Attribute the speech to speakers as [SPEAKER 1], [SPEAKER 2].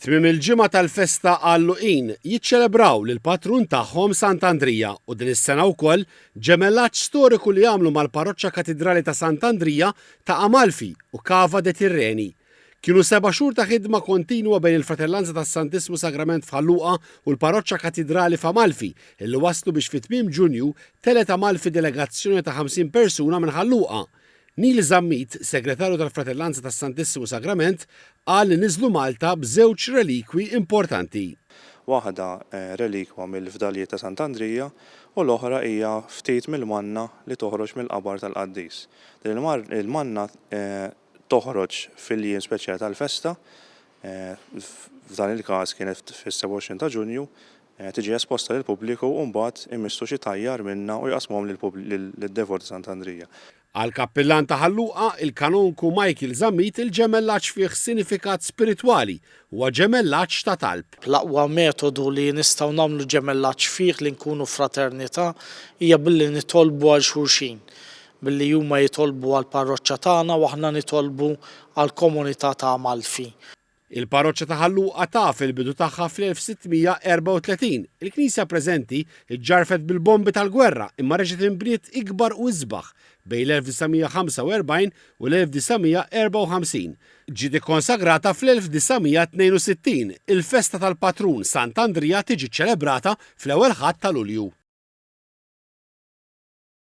[SPEAKER 1] Tmiem il-ġimgħa tal-festa Għal-Luqin jiċċelebraw lill-patrun tagħhom Sant'Andrija u din is-sena wkoll ġemellaġġ storiku li għamlu mal-Parroċċa Katidrali ta' Sant'Andrija ta' Amalfi u Cava de' Tirreni. Kienu seba' xhur ta' ħidma kontinwa bejn il-Fratellanza tas-Santissmu Sagrament f'Ħal Luqa u l-Parroċċa Katidrali f'Amalfi illi wasslu biex fi tmiem Ġunju telgħet Amalfi delegazzjoni ta' 50 persuna minn Ħal Luqa. Neil Zammit, Segretarju tal-Fratellanza tas-Santissimu Sagrament, qal li niżlu Malta b'żewġ relikwi importanti.
[SPEAKER 2] Waħda relikwa mill-fdalijiet ta' Sant'Andrija u l-oħra hija ftit mill-manna li toħroġ mill-qabar tal-qaddis. Din il-manna toħroġ fil-jiem speċjali tal-festa, f'dan il-każ kienet fis-27 ta' Ġunju, Tiġi esposta lill-pubbliku u mbagħad imissu xi tajjar minnha u jqassmuhom lid-devoti ta' Sant'Andrija.
[SPEAKER 1] Għall-kappillan ta' Ħal Luqa, il-Kanonku Michael Zammit, il-ġemellaġġ fih sinifikat spiritwali, huwa ġemellaġġ ta' talb.
[SPEAKER 3] L-aqwa metodu li nistgħu nagħmlu ġemellaġġ fih li nkunu fraternità hija billi nitolbu għal xulxin, billi huma jitolbu għall-parroċċa tagħna u aħna nitolbu għall-komunità ta' Amalfi.
[SPEAKER 1] Il-parroċċa ta' Ħal Luqa taf il-bidu tagħha fl-1634. Il-knisja preżenti ġġarrfet bil-bombi tal-gwerra imma reġgħet inbniet ikbar u isbaħ bejn l-1945 u l-1954. Ġiet ikkonsagrata fl-1962. Il-festa tal-patrun Sant'Andrija tiġi ċċelebrata fl-ewwel Ħadd ta' Lulju.